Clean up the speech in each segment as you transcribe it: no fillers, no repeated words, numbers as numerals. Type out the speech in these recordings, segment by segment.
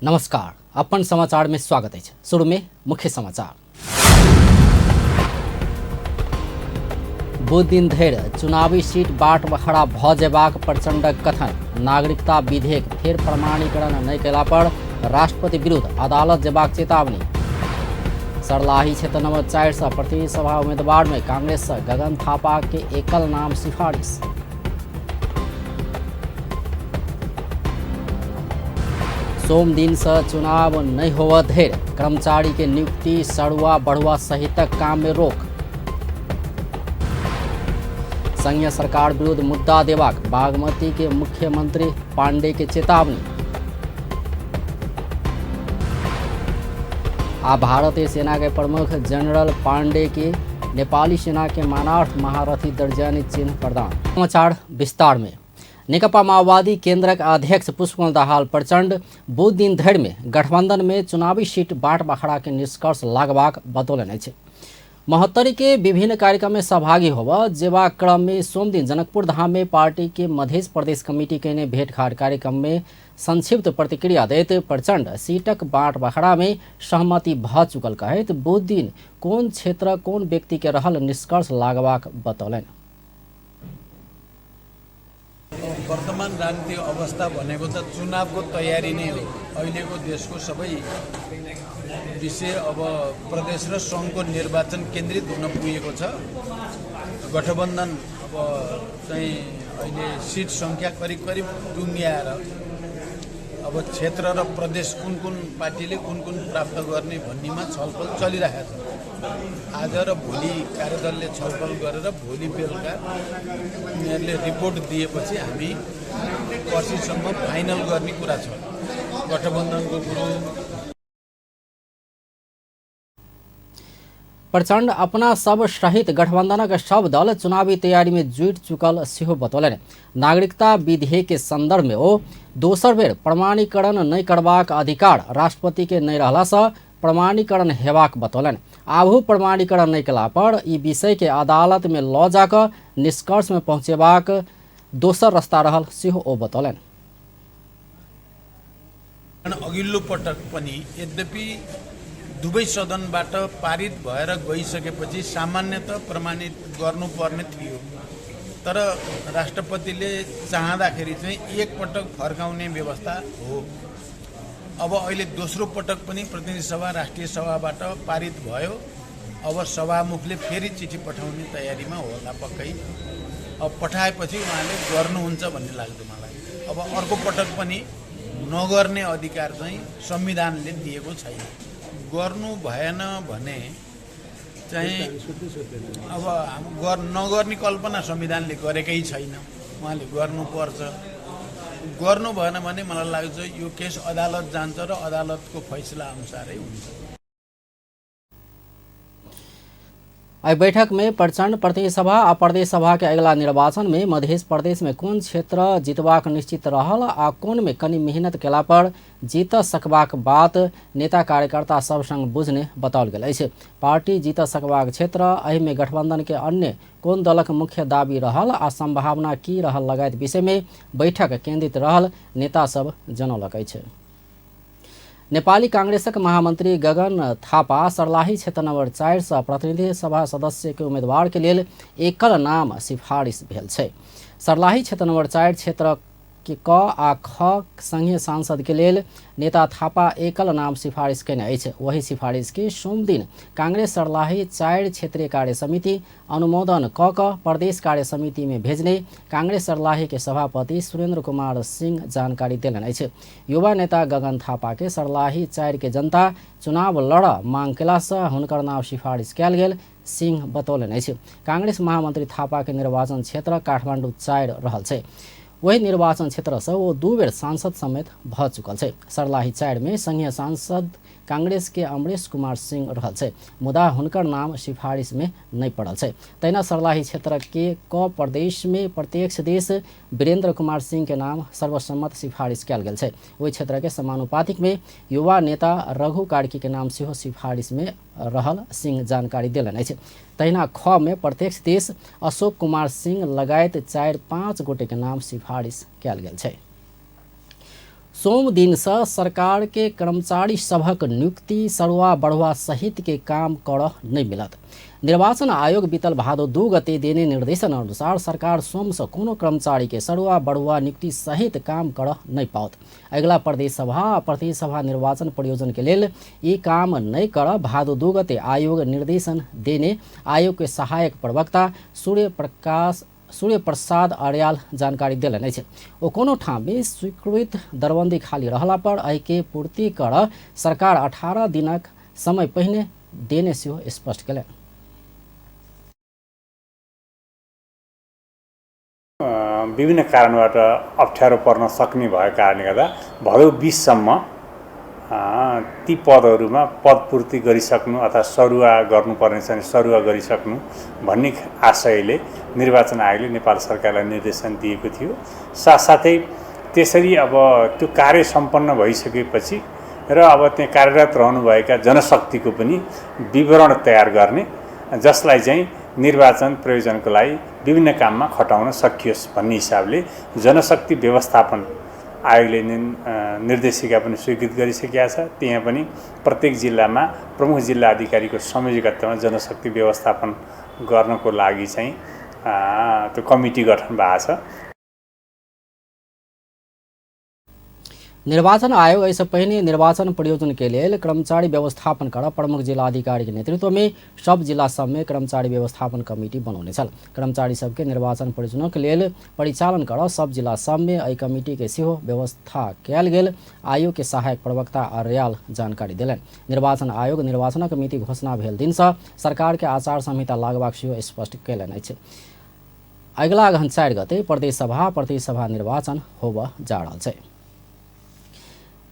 नमस्कार, अपन समाचार में स्वागत अछि। शुरू में मुख्य समाचार। बुध दिन धरि चुनावी सीट बाट बखरा भऽ जेबाक प्रचंडक कथन। नागरिकता विधेयक फेर प्रमाणीकरण नहि कयला पर राष्ट्रपति विरुद्ध अदालत जेबाक चेतावनी। सरलाही क्षेत्र नंबर 4 सँ प्रतिनिधि सभा उम्मीदवार में कांग्रेस सँ गगन थापा के एकल नाम सिफारिश। सोम दिन से चुनाव नहीं होव धरि कर्मचारी के नियुक्ति सरुआ बढ़ुआ सहितक काम में रोक। संघीय सरकार विरुद्ध मुद्दा देबाक बागमती के मुख्यमंत्री पांडे के चेतावनी। आ भारतीय सेना के प्रमुख जनरल पांडे के नेपाली सेना के मानार्थ महारथी दर्जानी चिन्ह प्रदान। समाचार विस्तार में। नेकपा माओवादी केंद्रक अध्यक्ष पुष्पकमल दाहाल प्रचंड बुध दिन धरि में गठबंधन में चुनावी सीट बाट बखरा के निष्कर्ष लागबाक बतौलनि अछि। महोत्तरी के विभिन्न कार्यक्रम में सहभागी होब जेबाक क्रम में सोमदिन जनकपुर धाम में पार्टी के मध्य प्रदेश कमिटी के भेंटघाट कार्यक्रम में संक्षिप्त प्रतिक्रिया दैत प्रचंड सीटक बाट बखरा में सहमति भ चुकल कहैत बुध दिन कोन क्षेत्र कोन व्यक्ति के रहल निष्कर्ष लागबाक बतौलनि। वर्तमान राजनीतिक अवस्था भनेको त चुनावको तयारी नै हो। अहिलेको देशको सबै विषय अब प्रदेश र सङ्घको निर्वाचन केन्द्रित हुन पुगेको छ। गठबन्धन अब चाहिँ अहिले सिट सङ्ख्या करिब करिब टुङ्ग्याएर अब क्षेत्र र प्रदेश कुन कुन पार्टीले कुन कुन प्राप्त गर्ने भन्नेमा छलफल चलिरहेको छ। आज र भोलि कार्यदलले छलफल गरेर भोलि बेलुका उनीहरूले रिपोर्ट दिएपछि हामी पर्सिसम्म फाइनल गर्ने कुरा छ गठबन्धनको कुरो। प्रचंड अपना सब सहित गठबंधनक सब दल चुनावी तैयारी में जुटि चुकल सेहो बतौलनि। नागरिकता विधेयक के संदर्भ में ओ दोसर बेर प्रमाणीकरण नहि करबाक अधिकार राष्ट्रपति के नहि रहला सँ प्रमाणीकरण हेबाक बतौलनि। आबहु प्रमाणीकरण नहि कयला पर ई विषय के अदालत में लऽ जा कऽ निष्कर्ष में पहुँचेबाक दोसर रास्ता रहल सेहो ओ बतौलनि। अघिल्लो पटक पनि यद्यपि दुवै सदनबाट पारित भएर गइसकेपछि सामान्यतः प्रमाणित गर्नुपर्ने थियो, तर राष्ट्रपतिले चाहँदाखेरि चाहिँ एक पटक फर्काउने व्यवस्था हो। अब अहिले दोस्रो पटक पनि प्रतिनिधि सभा राष्ट्रिय सभाबाट पारित भयो। अब सभामुखले फेरि चिठी पठाउने तयारीमा होला पक्कै। अब पठाएपछि उहाँले गर्नुहुन्छ भन्ने लाग्छ मलाई। अब अर्को पटक पनि नगर्ने अधिकार चाहिँ संविधानले दिएको छैन। गर्नु भएन भने चाहिँ अब नगर्ने कल्पना संविधानले गरेकै छैन, उहाँले गर्नुपर्छ। गर्नु भएन भने मलाई लाग्छ यो केस अदालत जान्छ र अदालतको फैसला अनुसारै हुन्छ। एहि बैठक में प्रचंड प्रतिनिधि सभा आ प्रदेश सभा के अगिला निर्वाचन में मध्य प्रदेश में कोन क्षेत्र जीतबाक निश्चित रहल आ कोन में कनि मेहनत केला पर जीत सकबाक बात नेता कार्यकर्ता सब संग बुझने बताओल गेल अछि। पार्टी जीत सकबाक क्षेत्र, एहि में गठबंधन के अन्य कोन दलक मुख्य दावी रहल आ संभावना की रहल लगायत विषय में बैठक केंद्रित रहल नेता सब जनौलक अछि। नेपाली कांग्रेसक महामंत्री गगन थापा सर्लाही क्षेत्र नंबर 4 सँ प्रतिनिधि सभा सदस्य के उम्मीदवार के लेल एकल नाम सिफारिश भेल छै। सर्लाही क्षेत्र नंबर 4 क्षेत्र के क आ ख संघीय सांसद के लेल नेता थापा एकल नाम सिफारिश केने अछि। वही सिफारिश के सोमदिन कांग्रेस सर्लाही 4 क्षेत्रीय कार्य समिति अनुमोदन क प्रदेश कार्य समिति में भेजने कांग्रेस सर्लाही के सभापति सुरेंद्र कुमार सिंह जानकारी देलनि अछि। युवा नेता गगन थापा के सर्लाही 4 के जनता चुनाव लड़ मांग केला से हुनकर नाम सिफारिश कयल गेल सिंह बतौलनि अछि। कांग्रेस महामंत्री थापा के निर्वाचन क्षेत्र काठमाडौँ 4 रहल छै। वही निर्वाचन क्षेत्र से वो 2 बेर सांसद समेत भ चुकल छै। सर्लाही 4 में संघीय सांसद कांग्रेस के अमरेश कुमार सिंह रहल छै, मुदा हुनकर नाम सिफारिश में नहीं पड़ल छै। तहिना सर्लाही क्षेत्र के क प्रदेश में प्रत्यक्ष देश वीरेंद्र कुमार सिंह के नाम सर्वसम्मत सिफारिश कयल गेल छै। ओहि क्षेत्र के समानुपातिक में युवा नेता रघु कार्की के नाम सेहो सिफारिश में रहल सिंह जानकारी देलनि अछि। तहिना ख में प्रत्यक्ष देश अशोक कुमार सिंह लगायत 4-5 गोटे के नाम सिफारिश कयल गेल छै। सोम दिनसँ सरकार के कर्मचारी सभक नियुक्ति सरुआ बढ़ुआ सहित के काम करऽ नहि मिलत। निर्वाचन आयोग बीतल भादो 2 गते देने निर्देशन अनुसार सरकार सोमसँ कोनो कर्मचारी के सरुआ बढ़ुआ नियुक्ति सहित काम करऽ नहि पाओत। अगिला प्रदेश सभा आ प्रदेश सभा निर्वाचन प्रयोजन के लेल ई काम नहि करऽ भादो 2 गते आयोग निर्देशन देने आयोग के सहायक प्रवक्ता सूर्य प्रसाद अर्याल जानकारी देलनि अछि। ओ कोनो ठाम स्वीकृत दरबंदी खाली रहला पर एहिके पूर्ति कर सरकार 18 दिनक समय पहिने देने सेहो स्पष्ट केलनि। विभिन्न कारणबाट अप्ठ्यारो पर्न सक्ने भएको कारणले गर्दा भदौ 20 सम्म ती पदहरूमा पदपूर्ति गरिसक्नु अथवा सरुवा गर्नुपर्ने छ भने सरुवा गरिसक्नु भन्ने आशयले निर्वाचन आयोगले नेपाल सरकारलाई निर्देशन दिएको थियो। साथसाथै त्यसरी अब त्यो कार्य सम्पन्न भइसकेपछि र अब त्यहाँ कार्यरत रहनुभएका जनशक्तिको पनि विवरण तयार गर्ने, जसलाई चाहिँ निर्वाचन प्रयोजनको लागि विभिन्न काममा खटाउन सकियोस् भन्ने हिसाबले जनशक्ति व्यवस्थापन आयोगले निर्देशिका पनि स्वीकृत गरिसकेका छ। त्यहाँ पनि प्रत्येक जिल्लामा प्रमुख जिल्ला अधिकारीको संयोजकत्वमा जनशक्ति व्यवस्थापन गर्नको लागि चाहिँ त्यो कमिटी गठन भएको छ। निर्वाचन आयोग एहिसँ पहिने निर्वाचन प्रयोजन के लेल कर्मचारी व्यवस्थापन कर प्रमुख जिलाधिकारी के नेतृत्व में सब जिला सब में कर्मचारी व्यवस्थापन कमिटी बनौने छल। कर्मचारी सबके निर्वाचन प्रयोजनक लेल परिचालन कर सब जिला सब में एहि कमिटी के सेहो व्यवस्था कयल गेल आयोग के सहायक प्रवक्ता अर्याल जानकारी देलनि। निर्वाचन आयोग निर्वाचनक मिति घोषणा भेल दिनसँ सरकार के आचार संहिता लागबाक सेहो स्पष्ट कयलनि अछि। अगिला अगहन 4 गते प्रदेश सभा प्रदेश सभा निर्वाचन होबऽ जा रहल छै।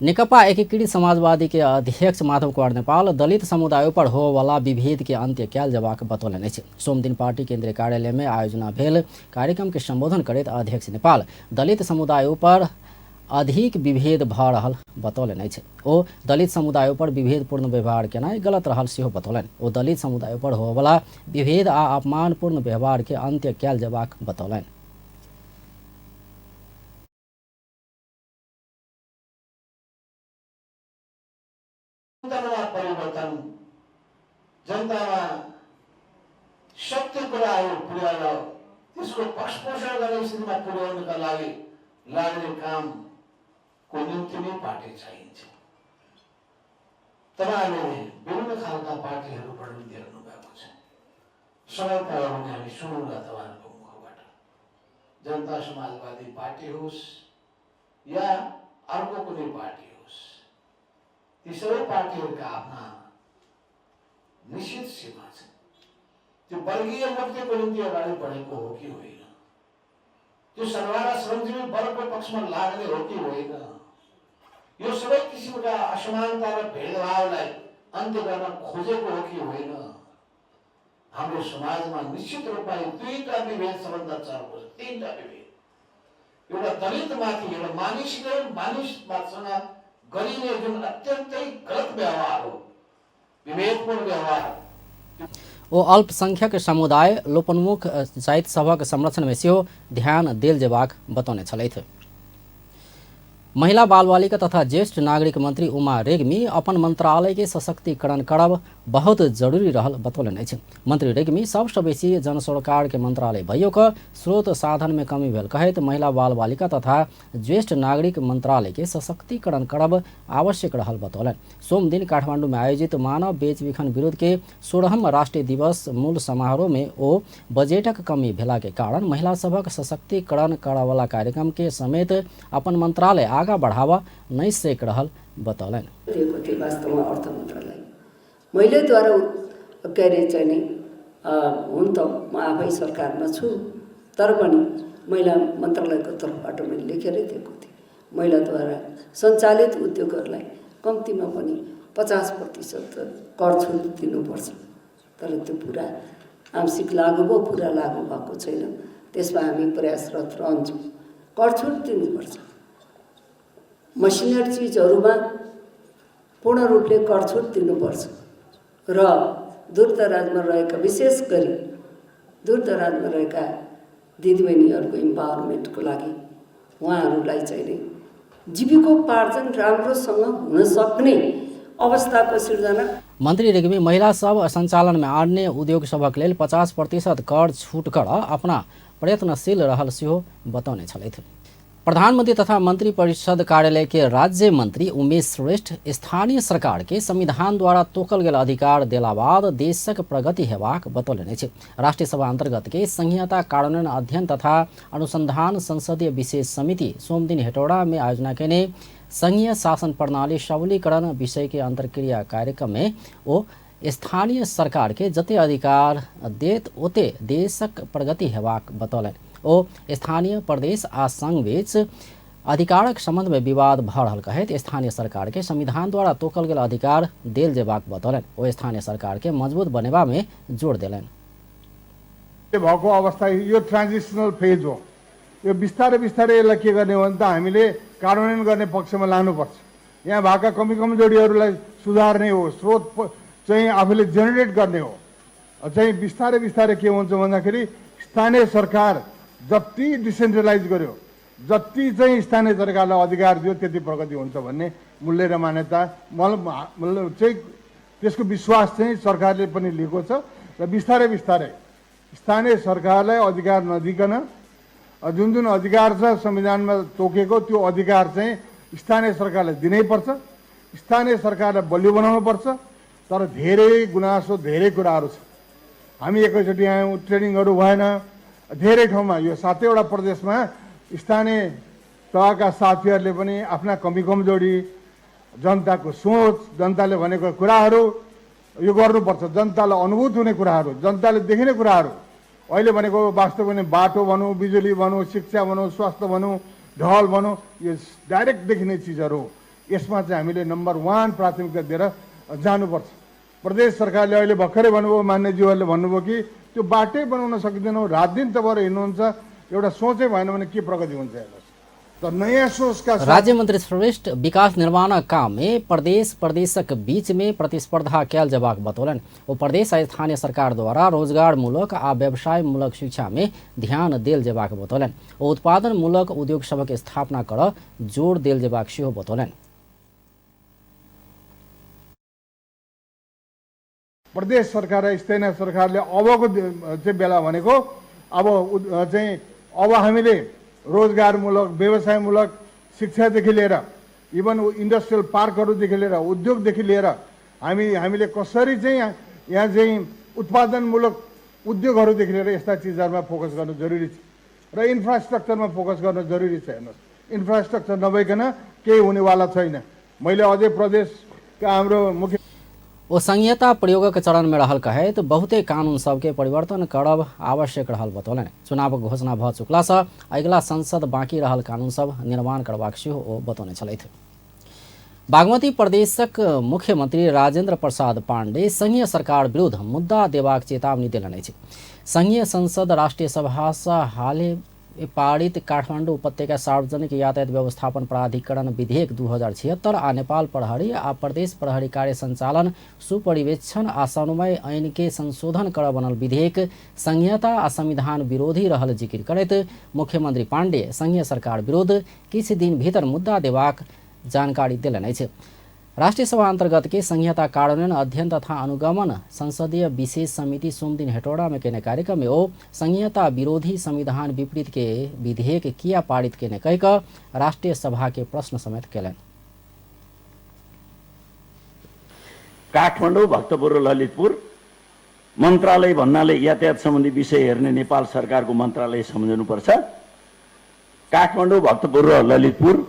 नेकपा एकीकृत समाजवादी के अध्यक्ष माधव कुमार नेपाल दलित समुदाय पर होवला विभेद के अंत्य कयल जबाक बतौलनि अछि। सोमदिन पार्टी केंद्रीय कार्यालय में आयोजना भेल कार्यक्रम के संबोधन करैत अध्यक्ष नेपाल दलित समुदाय पर अधिक विभेद भऽ रहल बतौलनि अछि। ओ दलित समुदाय पर विभेदपूर्ण व्यवहार केनाइ गलत रहल सेहो बतौलनि। ओ दलित समुदाय पर होवला विभेद आ अपमानपूर्ण व्यवहार के अंत्य कयल जबाक बतौलनि। जनतामा परिवर्तन, जनतामा सत्य कुराहरू पुर्याएर त्यसको पक्षपोषण गर्ने स्थितिमा पुर्याउनका लागि लाग्ने कामको निम्ति नै पार्टी चाहिन्छ। तपाईँहरूले विभिन्न खालका पार्टीहरूबाट पनि देख्नु भएको छ। समय पायो भने हामी सुनौँला तपाईँहरूको मुखबाट। जनता समाजवादी पार्टी होस् या अर्को कुनै पार्टी होस्, ती सबै पार्टीहरूका आफ्ना निश्चित सीमा छ। त्यो वर्गीय मुक्तिको निम्ति अगाडि बढेको हो कि होइन, त्यो सर्वहारा श्रमजीवी वर्गको पक्षमा लाग्ने हो कि होइन, यो सबै किसिमका असमानता र भेदभावलाई अन्त्य गर्न खोजेको हो कि होइन। हाम्रो समाजमा निश्चित रूपमा यो दुईटा विभेद सबभन्दा चर्को छ, तीनटा विभेद। एउटा दलितमाथि, एउटा मानिसले मानिससँग गरिने जुन अत्यन्तै गलत व्यवहार हो, विभेदपूर्ण व्यवहार। ओ अल्पसंख्यक समुदाय लोपोन्मुख जाति सभक संरक्षण में सेहो ध्यान देल जेबाक बतौने छलथि। महिला बालबालिका तथा ज्येष्ठ नागरिक मंत्री उमा रेग्मी अपन मंत्रालय के सशक्तिकरण करब बहुत जरूरी रहल बतौलनि अछि। मंत्री रेग्मी सबसँ बेसी जनसरोकार के मंत्रालय भइयो क स्रोत साधन में कमी भेल कहैत महिला बालबालिका तथा ज्येष्ठ नागरिक मंत्रालय के सशक्तिकरण करब आवश्यक रहल बतौलनि। सोमदिन काठमांडू में आयोजित मानव बेचबिखन विरुद्ध के 16म राष्ट्रीय दिवस मूल समारोह में ओ बजेटक कमी भेला के कारण महिला सभक सशक्तिकरण करऽवला कार्यक्रम के समेत अपन मंत्रालय आगा बढ़ावा नहीं सक रहल बतौलनि। दिएको थिएँ वास्तवमा अर्थ मन्त्रालय महिलाद्वारा के अरे चाहिँ नि हुन त म आफै सरकारमा छु, तर पनि महिला मन्त्रालयको तर्फबाट मैले लेखेरै दिएको थिएँ। महिलाद्वारा सञ्चालित उद्योगहरूलाई कम्तीमा पनि 50% कर छुट दिनुपर्छ, तर त्यो पुरा आंशिक लागू भयो, पुरा लागू भएको छैन। त्यसमा हामी प्रयासरत रहन्छौँ। कर छुट दिनुपर्छ, मसिनरी चिजहरूमा पूर्ण रूपले कर छुट दिनुपर्छ र दूरदराजमा रहेका, विशेष गरी दूरदराजमा रहेका दिदीबहिनीहरूको इम्पावरमेन्टको लागि उहाँहरूलाई चाहिँ नि जीविकोपार्जन राम्रोसँग हुन सक्ने अवस्थाको सिर्जना। मंत्री रेग्मी महिला सब संचालन में अन्य उद्योग सभक लेल 50% कर छूट कर अपना प्रयत्नशील रहल सेहो बतौने छलथि। प्रधानमंत्री तथा मंत्री परिषद कार्यालय के राज्य मंत्री उमेश श्रेष्ठ स्थानीय सरकार के संविधान द्वारा तोकल गेल अधिकार देला बाद देशक प्रगति हेबाक बतौलनि अछि। राष्ट्रीय सभा अंतर्गत के संहिता कार्यान्वयन अध्ययन तथा अनुसंधान संसदीय विशेष समिति सोमदिन हेटौड़ा में आयोजना केने संघीय शासन प्रणाली सबलीकरण विषय के अंतर्क्रिया कार्यक्रम में ओ स्थानीय सरकार के जते अधिकार देत ओते देशक प्रगति हेबाक बतौलनि। ओ स्थानीय प्रदेश आ संघ बीच अधिकारक संबंध में विवाद भऽ रहल कहैत स्थानीय सरकार के संविधान द्वारा तोकल गेल अधिकार देल जेबाक बतौलनि। ओ स्थानीय सरकार के मजबूत बनेबा में जोर देलनि। भएको अवस्था यो ट्रान्जिसनल फेज हो। यो बिस्तारै बिस्तारै यसलाई के गर्ने हो भने त हामीले कार्यान्वयन गर्ने पक्षमा लानुपर्छ। यहाँ भएका कमी कमजोरीहरूलाई सुधार्ने हो, स्रोत चाहिँ आफूले जेनेरेट गर्ने हो। चाहिँ बिस्तारै बिस्तारै के हुन्छ भन्दाखेरि स्थानीय सरकार जति डिसेन्ट्रलाइज गर्यो, जति चाहिँ स्थानीय सरकारलाई अधिकार दियो त्यति प्रगति हुन्छ भन्ने मूल्य र मान्यता मलाई चाहिँ त्यसको विश्वास चाहिँ सरकारले पनि लिएको छ। र बिस्तारै बिस्तारै स्थानीय सरकारलाई अधिकार नदिकन जुन जुन अधिकार छ संविधानमा तोकेको त्यो अधिकार चाहिँ स्थानीय सरकारलाई दिनैपर्छ, स्थानीय सरकारलाई बलियो बनाउनुपर्छ। तर धेरै गुनासो, धेरै कुराहरू छ। हामी एकैचोटि आयौँ, ट्रेनिङहरू भएन। धेरै ठाउँमा यो 7वटा प्रदेशमा स्थानीय तहका साथीहरूले पनि आफ्ना कमी कमजोरी, जनताको सोच, जनताले भनेको कुराहरू यो गर्नुपर्छ। जनतालाई अनुभूत हुने कुराहरू, जनताले देखिने कुराहरू अहिले भनेको वास्तवमा बाटो भनौँ, बिजुली भनौँ, शिक्षा भनौँ, स्वास्थ्य भनौँ, ढल भनौँ, यो डाइरेक्ट देखिने चिजहरू हो। यसमा चाहिँ हामीले नम्बर 1 प्राथमिकता दिएर जानुपर्छ। प्रदेश सरकारले अहिले भर्खरै भन्नुभयो, मान्यज्यूहरूले भन्नुभयो कि त्यो बाटै बनाउन सकिँदैनौँ, रात दिन तपाईँहरू हिँड्नुहुन्छ, एउटा सोचै भएन भने के प्रगति हुन्छ हेर्नुहोस्। त नयाँ सोचका राज्य मंत्री श्रेष्ठ विकास निर्माण काम में प्रदेश प्रदेशक बीच में प्रतिस्पर्धा कयल जेबाक बतौलनि। ओ प्रदेश आ स्थानीय सरकार द्वारा रोजगार मूलक आ व्यवसाय मूलक शिक्षा में ध्यान देल जेबाक बतौलनि। ओ उत्पादन मूलक उद्योग सभक स्थापना कर जोर देल जेबाक सेहो बतौलनि। प्रदेश सरकार र स्थानीय सरकारले अबको चाहिँ बेला भनेको अब चाहिँ अब हामीले रोजगारमूलक, व्यवसायमूलक शिक्षादेखि लिएर इभन इन्डस्ट्रियल पार्कहरूदेखि लिएर उद्योगदेखि लिएर हामीले कसरी चाहिँ यहाँ चाहिँ उत्पादनमूलक उद्योगहरूदेखि लिएर यस्ता चिजहरूमा फोकस गर्नु जरुरी छ र इन्फ्रास्ट्रक्चरमा फोकस गर्नु जरुरी छ। हेर्नुहोस्, इन्फ्रास्ट्रक्चर नभइकन केही हुनेवाला छैन। मैले अझै प्रदेशका हाम्रो मुख्य ओ संहिता प्रयोगक चरण में रहल कहैत बहुते कानून सबके परिवर्तन करब आवश्यक रहल बतौलनि। चुनावक घोषणा भऽ चुकला सँ अगिला संसद बाँकी रहल कानून सब निर्माण करबाक सेहो ओ बतौने छलथि। बागमती प्रदेशक मुख्यमंत्री राजेंद्र प्रसाद पांडे संघीय सरकार विरुद्ध मुद्दा देबाक चेतावनी देलनि अछि। संघीय संसद राष्ट्रीय सभा सँ हाले पारित काठमाडौँ उपत्यका सार्वजनिक यातायात व्यवस्थापन प्राधिकरण विधेयक 2076 आ नेपाल प्रहरी आ प्रदेश प्रहरी कार्य संचालन सुपरिवेक्षण आ समन्वय ऐन के संशोधन कर बनल विधेयक संहिता आ संविधान विरोधी रहल जिकिर करैत मुख्यमंत्री पांडे संघीय सरकार विरुद्ध किछु दिन भीतर मुद्दा देबाक जानकारी देलनि अछि। राष्ट्रीय सभा अंतर्गत के संहिता कार्यान्वयन अध्ययन तथा अनुगमन संसदीय विशेष समिति सोमदिन हेटौड़ा में केने कार्यक्रम में ओ संहिता विरोधी संविधान विपरीत के विधेयक किया पारित केने कहि कऽ राष्ट्रीय सभा के प्रश्न समेत केलनि। काठमाडौँ, भक्तपुर र ललितपुर मन्त्रालय भन्नाले यातायात सम्बन्धी विषय हेर्ने नेपाल सरकारको मन्त्रालय सम्झनुपर्छ। काठमाडौँ, भक्तपुर र ललितपुर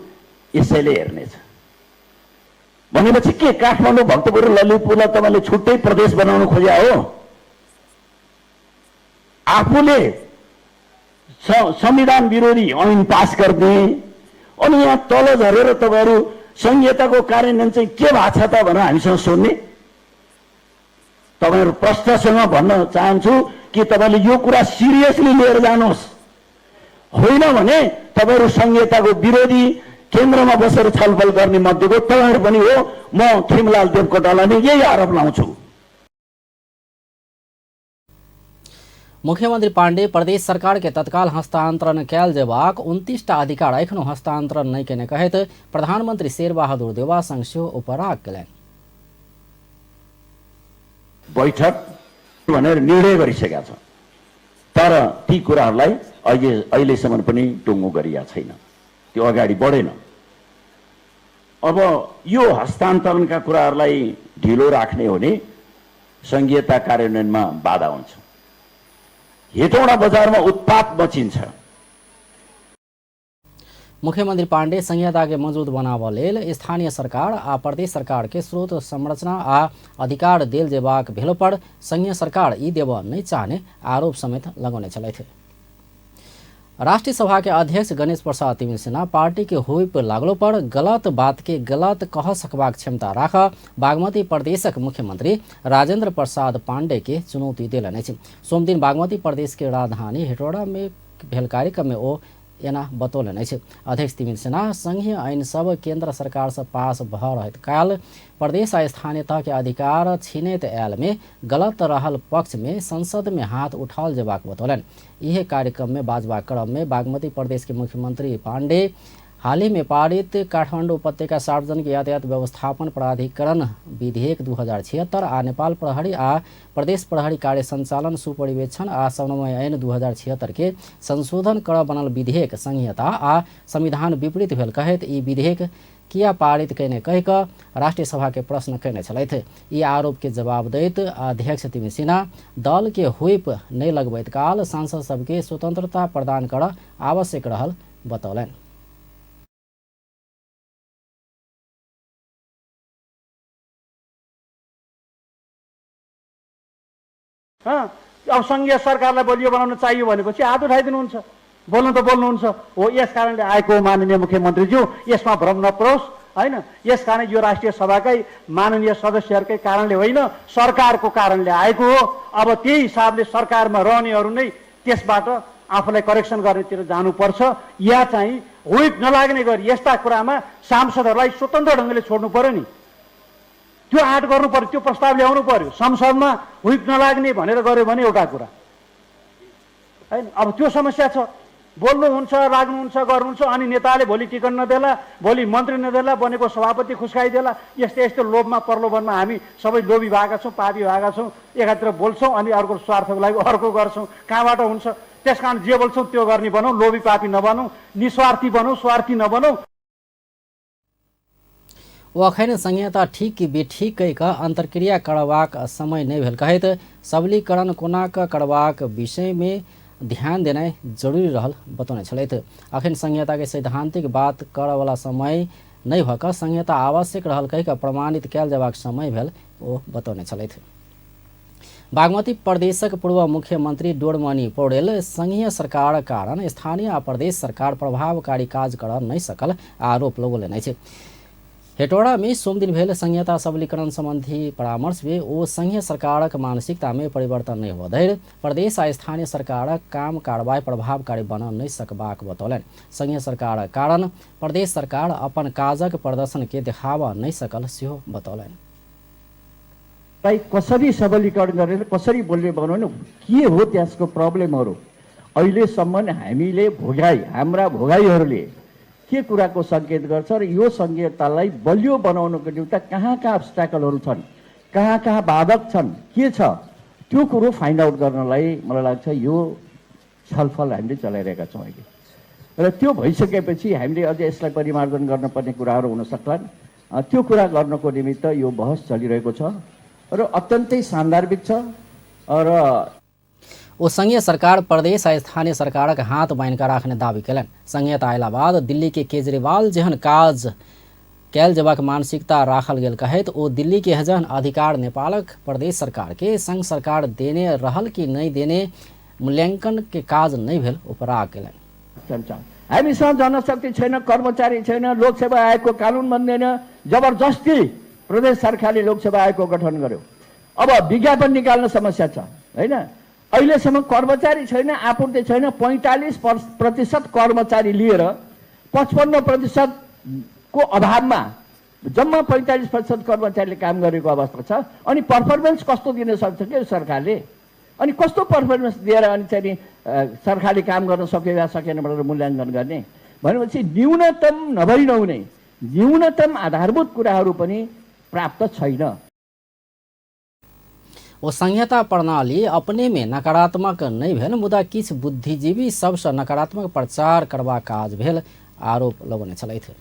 यसैले हेर्नेछ। भनेपछि के काठमाडौँ, भक्तपुर र ललितपुरलाई तपाईँले छुट्टै प्रदेश बनाउन खोज्या हो? आफूले संविधान विरोधी ऐन पास गर्ने अनि यहाँ तल झरेर तपाईँहरू संहिताको कार्यान्वयन चाहिँ के भएको छ त भनेर हामीसँग सोध्ने। तपाईँहरू प्रश्नसँग भन्न चाहन्छु कि तपाईँले यो कुरा सिरियसली लिएर जानुहोस्, होइन भने तपाईँहरू संहिताको विरोधी केन्द्रमा बसेर छलफल गर्ने मध्येको तपाईँहरू पनि हो। म खिमलाल देवकोटालाई नै यही आरोप लाउँछु। मुख्यमंत्री पांडे प्रदेश सरकार के तत्काल हस्तांतरण कयल जेबाक 29 टा अधिकार एखनो हस्तांतरण नहि केने कहैत प्रधानमंत्री शेरबहादुर देउवा संग सेहो उपराग केलनि। बैठक भनेर निर्णय गरिसकेका छ, तर ती कुराहरूलाई अहिलेसम्म पनि टुङ्गो गरिएको छैन, त्यो अगाडि बढेन। अब यो हस्तान्तरणका कुराहरूलाई ढिलो राख्ने हो भने सङ्घीयता कार्यान्वयनमा बाधा हुन्छ, हेटौँडा बजारमा उत्पात मचिन्छ। मुख्यमंत्री पांडे संहिता के मजबूत बनाबऽ लेल स्थानीय सरकार आ प्रदेश सरकार के स्रोत संरचना आ अधिकार देल जेबाक भेलो पर संघीय सरकार ई देबऽ नहि चाहने आरोप समेत लगौने छलथि। राष्ट्रीय सभा के अध्यक्ष गणेश प्रसाद तिमिल्सिना पार्टी के हुइप लागलो पर गलत बात के गलत कह सकबाक क्षमता राख बागमती प्रदेशक मुख्यमंत्री राजेंद्र प्रसाद पांडे के चुनौती देलनि अछि। सोमदिन बागमती प्रदेश के राजधानी हेटौड़ा में भेल कार्यक्रम में ओ एना बतौलनि अछि। अध्यक्ष तिमिल्सिना संघीय ऐन सब केंद्र सरकार से पास भऽ रहैत काल प्रदेश आ स्थानीय तह के अधिकार छीनैत आयल में गलत रहल पक्ष में संसद में हाथ उठाओल जेबाक बतौलनि। इहे कार्यक्रम में बाजबाक क्रम में बागमती प्रदेश के मुख्यमंत्री पांडे हाल ही में पारित काठमांडू उपत्यका सार्वजनिक यातायात व्यवस्थापन प्राधिकरण विधेयक 2076 आ नेपाल प्रहरी आ प्रदेश प्रहरी कार्य संचालन सुपरिवेक्षण आ समन्वय ऐन 2076 के संशोधन कर बनल विधेयक संहिता आ संविधान विपरीत भेल कहैत ई विधेयक किया पारित कयने कहि कऽ राष्ट्रीय सभा के प्रश्न कयने छलथि। ई आरोप के जवाब दैत अध्यक्ष तिमिल्सिना दल के हुइप नहि लगबैत काल सांसद सबके स्वतंत्रता प्रदान करऽ आवश्यक रहल बतौलनि। अब सङ्घीय सरकारलाई बलियो बनाउन चाहियो भनेपछि हात उठाइदिनुहुन्छ, बोल्नु त बोल्नुहुन्छ। हो, यस कारणले आएको माननीय मुख्यमन्त्रीज्यू, यसमा भ्रम नपरोस् होइन। यस कारण यो राष्ट्रिय सभाकै माननीय सदस्यहरूकै कारणले होइन, सरकारको कारणले आएको हो। अब त्यही हिसाबले सरकारमा रहनेहरू नै त्यसबाट आफूलाई करेक्सन गर्नेतिर जानुपर्छ, या चाहिँ हुइप नलाग्ने गरी यस्ता कुरामा सांसदहरूलाई स्वतन्त्र ढङ्गले छोड्नु पर्यो नि, त्यो आँट गर्नु पर्यो, त्यो प्रस्ताव ल्याउनु पर्यो। संसदमा हुइप नलाग्ने भनेर गर्यो भने एउटा कुरा हैन। अब त्यो समस्या छ, बोल्नुहुन्छ, लाग्नुहुन्छ, गर्नुहुन्छ, अनि नेताले भोलि टिकट नदेला, भोलि मन्त्री नदेला, बनेको सभापति खुस्काइदेला। यस्तै यस्तो लोभमा प्रलोभनमा हामी सबै लोभी भएका छौँ, पापी भएका छौँ। एकातिर बोल्छौँ अनि अर्को स्वार्थको लागि अर्को गर्छौँ, कहाँबाट हुन्छ? त्यस कारण जे बोल्छौँ त्यो गर्ने बनौँ, लोभी पापी नबनौँ, निस्वार्थी बनौँ, स्वार्थी नबनौँ। ओ अखन संहिता ठीक कि बेठीक कहि कऽ अंतर्क्रिया करबाक समय नहि भेल कहैत सबलीकरण कोना कऽ करबाक विषय में ध्यान देनाइ जरूरी रहल बतौने छलथि। अखन संहिता के सैद्धांतिक बात करऽवला समय नहि भऽ कऽ संहिता आवश्यक रहल कहि कऽ प्रमाणित कयल जेबाक समय भेल ओ बतौने छलथि। बागमती प्रदेशक पूर्व मुख्यमंत्री डोरमणि पौडेल संघीय सरकार कारण स्थानीय आ प्रदेश सरकार प्रभावकारी काज करऽ नहि सकल आरोप लगौलनि अछि। हेटौड़ा में सोमदिन भेल संहिता सबलीकरण संबंधी परामर्श में ओ संघीय सरकारक मानसिकता में परिवर्तन नहि हुअ धरि प्रदेश आ स्थानीय सरकारक काम कारवाई प्रभावकारी बन नहि सकबाक बतौलनि। संघीय सरकारक कारण प्रदेश सरकार अपन काजक प्रदर्शन के देखाबऽ नहि सकल सेहो बतौलनि। कसरी सबलीकरण गरेर कसरी बोल्ने बनाउनु, के हो त्यसको प्रब्लमहरू? अहिलेसम्म हामीले भोगाई, हाम्रा भोगाईहरूले के कुराको सङ्केत गर्छ र यो सङ्घीयतालाई बलियो बनाउनुको निम्ति कहाँ कहाँ अब्सट्याकलहरू छन्, कहाँ कहाँ बाधक छन्, के छ, त्यो कुरो फाइन्ड आउट गर्नलाई मलाई लाग्छ यो छलफल हामीले चलाइरहेका छौँ अहिले। र त्यो भइसकेपछि हामीले अझ यसलाई परिमार्जन गर्नुपर्ने कुराहरू हुन सक्लान्। त्यो कुरा गर्नको निमित्त यो बहस चलिरहेको छ र अत्यन्तै सान्दर्भिक छ। र ओ संघीय सरकार प्रदेश आ स्थानीय सरकारक हाथ बान्हि कऽ राखने दावी केलनि। संघीयता अयला बाद दिल्ली के केजरीवाल जेहन काज कयल जेबाक मानसिकता राखल गेल कहैत ओ दिल्ली के जेहन अधिकार नेपालक प्रदेश सरकार के संघ सरकार देने रहल कि नहि देने मूल्यांकन के काज नहि भेल उपराग केलनि। हामीसँग जनशक्ति छैन, कर्मचारी छैन, लोकसेवा आयोगको कानुन बन्दैन, जबरजस्ती प्रदेश सरकारले लोकसेवा आयोगको गठन गर्यो। अब विज्ञापन निकाल्न समस्या छ होइन, अहिलेसम्म कर्मचारी छैन, आपूर्ति छैन। 45% कर्मचारी लिएर 55% को अभावमा जम्मा 45% कर्मचारीले काम गरेको अवस्था छ। अनि पर्फर्मेन्स कस्तो दिन सक्छ के सरकारले? अनि कस्तो पर्फर्मेन्स दिएर अनि चाहिँ नि सरकारले काम गर्न सक्यो या सकेन भनेर मूल्याङ्कन गर्ने भनेपछि न्यूनतम नभई नहुने न्यूनतम आधारभूत कुराहरू पनि प्राप्त छैन। ओ संहिता प्रणाली अपने में नकारात्मक नहीं भेल, मुदा किछु बुद्धिजीवी सबसँ नकारात्मक प्रचार करबाक काज भेल आरोप लगौने छलथि।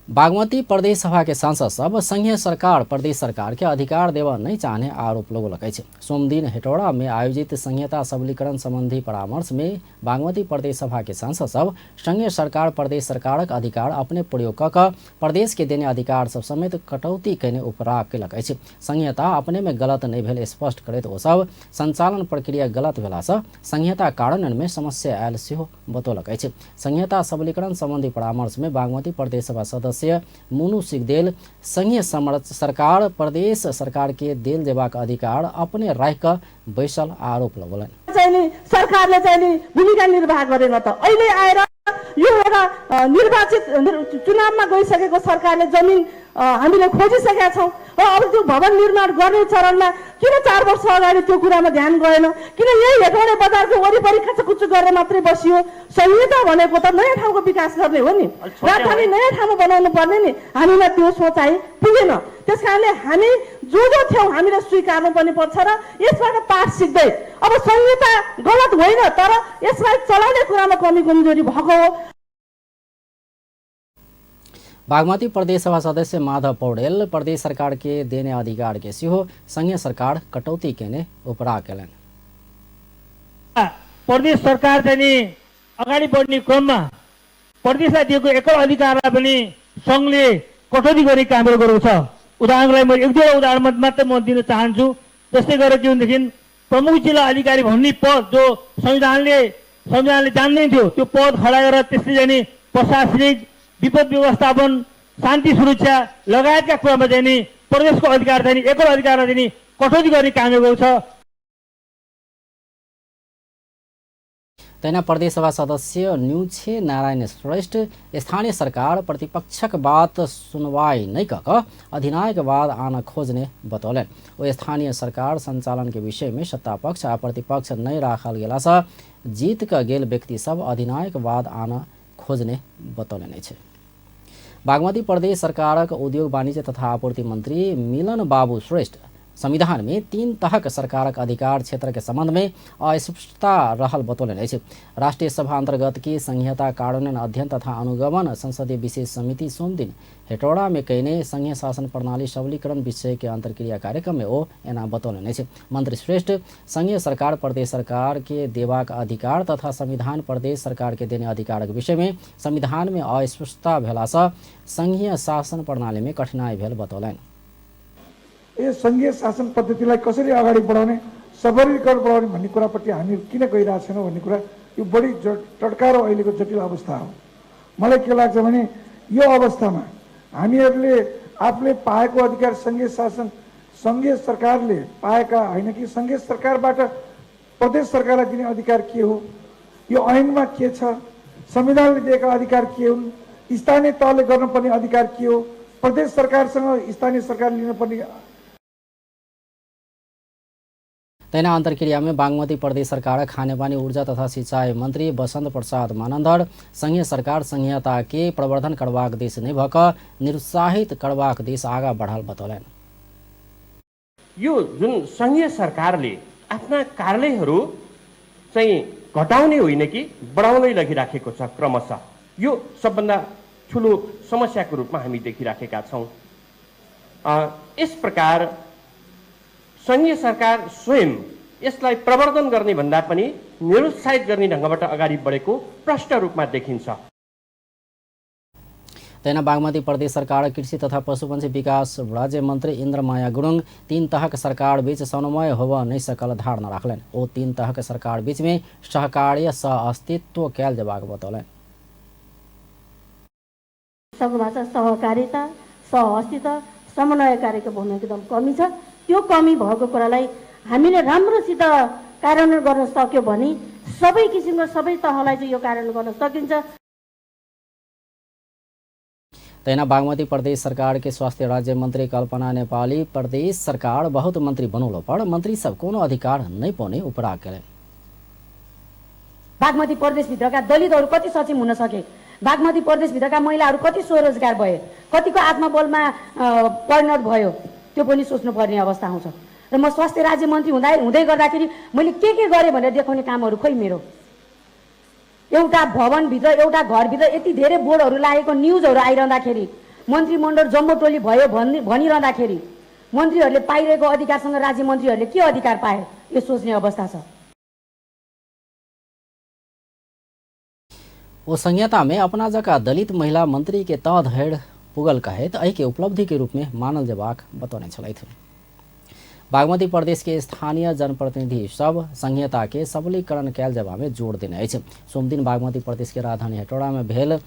बागमती प्रदेश सभा के सांसद सब संघीय सरकार प्रदेश सरकार के अधिकार देवा नहीं चाहने आरोप लगौलक अछि। सोमदिन हेटौड़ा में आयोजित संहिता सबलीकरण संबंधी परामर्श में बागमती प्रदेश सभा के सांसद सब संघीय सरकार प्रदेश सरकारक अधिकार अपने प्रयोग कऽ कऽ प्रदेश के देने अधिकार सब समेत कटौती कयने उपराग कयलक अछि। संहिता अपने में गलत नहीं भेल स्पष्ट करैत ओ सब संचालन प्रक्रिया गलत भेलासँ संहिता कार्यान्वयन में समस्या आयल सेहो बतौलक अछि। संहिता सबलीकरण संबंधी परामर्श में बागमती प्रदेश सभा सदस्य मुनु सिगदेल संघीय सरकार प्रदेश सरकार के देल जेबाक अधिकार अपने राखि कऽ बैसल आरोप लगौलनि। सरकारले चाहिँ भूमिका निर्वाह गरेन त अहिले आएर यो एउटा निर्वाचित चुनावमा गइसकेको सरकारले जमिन हामीले खोजिसकेका छौँ। अब त्यो भवन निर्माण गर्ने चरणमा किन 4 वर्ष अगाडि त्यो कुरामा ध्यान गएन? किन यही हेटौँडे बजारको वरिपरि खाचकुचु गरेर मात्रै बसियो? संहिता भनेको त नयाँ ठाउँको विकास गर्ने हो नि, राजधानी नयाँ ठाउँमा बनाउनु पर्ने नि। हामीमा त्यो सोचाइ पुगेन। त्यस कारणले हामी जो जो थियौँ हामीले स्वीकार्नु पनि पर्छ र यसबाट पाठ सिक्दै अब संहिता गलत होइन, तर यसलाई चलाउने कुरामा कमी कमजोरी भएको हो। बागमती प्रदेश सभा सदस्य माधव पौडेल प्रदेश सरकार के देने अधिकार के सेहो संघीय सरकार कटौती केने उपराग केलनि। प्रदेश सरकार चाहिँ अगाडि बढ्ने क्रममा प्रदेशलाई दिएको एकल अधिकारलाई पनि सङ्घले कटौती गर्ने कामहरू गरेको छ। उदाहरणको लागि म एक दुईवटा उदाहरण मात्रै म दिन चाहन्छु। जस्तै गरेर के भनेदेखि प्रमुख जिल्ला अधिकारी भन्ने पद जो संविधानले जान्दै थियो त्यो पद खडा गरेर त्यसले चाहिँ प्रशासनिक, विपद व्यवस्थापन, शान्ति सुरक्षा लगायतका कुरामा चाहिँ नि प्रदेशको अधिकार चाहिँ एकल अधिकारलाई चाहिँ कटौती गर्ने काम गरेको छ। तहिना प्रदेश सभा सदस्य न्यूछे नारायण श्रेष्ठ स्थानीय सरकार प्रतिपक्षक बात सुनवाई नहीं कऽ कऽ अधिनायकवाद आन खोजने बतौलनि। ओ स्थानीय सरकार संचालन के विषय में सत्तापक्ष आ प्रतिपक्ष नहीं राखल गेलासँ जीत कऽ गेल व्यक्ति सब अधिनायकवाद आन खोजने बतौलनि अछि। बागमती प्रदेश सरकारक उद्योग वाणिज्य तथा आपूर्ति मंत्री मिलन बाबू श्रेष्ठ संविधान में 3 तहक सरकारक अधिकार क्षेत्र के संबंध में अस्पष्टता रहल बतौलनि अछि। राष्ट्रीय सभा अंतर्गत के संहिता कार्यान्वयन अध्ययन तथा अनुगमन संसदीय विशेष समिति सोमदिन हेटौड़ा में कयने संघीय शासन प्रणाली सबलीकरण विषय के अंतर्क्रिया कार्यक्रम में ओ एना बतौलनि अछि। मंत्री श्रेष्ठ संघीय सरकार प्रदेश सरकार के देबाक अधिकार तथा संविधान प्रदेश सरकार के देने अधिकारक विषय में संविधान में अस्पष्टता भेलासँ संघीय शासन प्रणाली में कठिनाई भेल बतौलनि। यो सङ्घीय शासन पद्धतिलाई कसरी अगाडि बढाउने, सबलीकरण बढाउने भन्ने कुरापट्टि हामी किन गइरहेको छैनौँ भन्ने कुरा यो बढी टड्कारो अहिलेको जटिल अवस्था हो। मलाई के लाग्छ भने यो अवस्थामा हामीहरूले आफूले पाएको अधिकार सङ्घीय शासन सङ्घीय सरकारले पाएका होइन कि सङ्घीय सरकारबाट प्रदेश सरकारलाई दिने अधिकार के हो, यो ऐनमा के छ, संविधानले दिएका अधिकार के हुन्, स्थानीय तहले गर्नुपर्ने अधिकार के हो, प्रदेश सरकारसँग स्थानीय सरकारले लिनुपर्ने। तहिना अन्तर्क्रिया में बागमती प्रदेश सरकार खानेपानी ऊर्जा तथा सिंचाई मंत्री बसंत प्रसाद मानंदर संघीय सरकार संहिता के प्रवर्धन करबाक दिस नहि भऽ कऽ निरुत्साहित करबाक दिस आगा बढ़ल बतौलनि। यो जुन संघीय सरकारले आफ्ना कार्यालयहरू चाहिँ घटाउने होइन कि बढाउँदै लगिराखेको छ क्रमशः, यो सबभन्दा ठुलो समस्याको रूपमा हामी देखिराखेका छौँ। यस प्रकार संघीय सरकार स्वयं यसलाई प्रवर्धन गर्ने भन्दा पनि निरुत्साहित गर्ने ढङ्गबाट अगाडि बढेको प्रष्ट रूपमा देखिन्छ। तहिना बागमती प्रदेश सरकार कृषि तथा पशुपन्छी विकास राज्य मंत्री इन्द्रमाया गुरुङ 3 तहक सरकार बीच समन्वय होब नहि सकल धारणा राखलनि। ओ 3 तहक सरकार बीच में सहकार्य सह अस्तित्व कयल जेबाक बतौलनि। सगरमाथा सहकारिता, सह अस्तित्व, समन्वयकारीको भूमिका एकदम कमी छ। त्यो कमी भएको कुरालाई हामीले राम्रोसित कार्यान्वयन गर्न सक्यो भने सबै किसिमको सबै तहलाई चाहिँ यो कार्यान्वयन गर्न सकिन्छ। तहिना बागमती प्रदेश सरकार के स्वास्थ्य राज्य मंत्री कल्पना नेपाली प्रदेश सरकार बहुत मंत्री बनौलो पर मंत्री सब कोनो अधिकार नहीं पाउने उपराग केलनि। बागमती प्रदेशभित्रका दलितहरू कति सक्षम हुन सके, बागमती प्रदेशभित्रका महिलाहरू कति स्वरोजगार भए, कतिको आत्मबलमा परिणत भयो, त्यो पनि सोच्नुपर्ने अवस्था आउँछ। र म स्वास्थ्य राज्य मन्त्री हुँदै गर्दाखेरि मैले के गरेँ भनेर देखाउने कामहरू खोइ मेरो। एउटा भवनभित्र एउटा घरभित्र यति धेरै बोर्डहरू लागेको न्युजहरू आइरहँदाखेरि, मन्त्रीमण्डल जम्बो टोली भयो भनिरहँदाखेरि मन्त्रीहरूले पाइरहेको अधिकारसँग राज्य मन्त्रीहरूले के अधिकार पाए, यो सोच्ने अवस्था छ। ओ संहिता में अपना जका दलित महिला मंत्री के तह धरि पुगल कहैत एहि के उपलब्धि के रूप में मानल जेबाक बतौने छलथि। बागमती प्रदेश के स्थानीय जनप्रतिनिधि सब संहिता के सबलीकरण कयल जेबा में जोर देने अछि। सोमदिन बागमती प्रदेश के राजधानी हेटौड़ा में भेल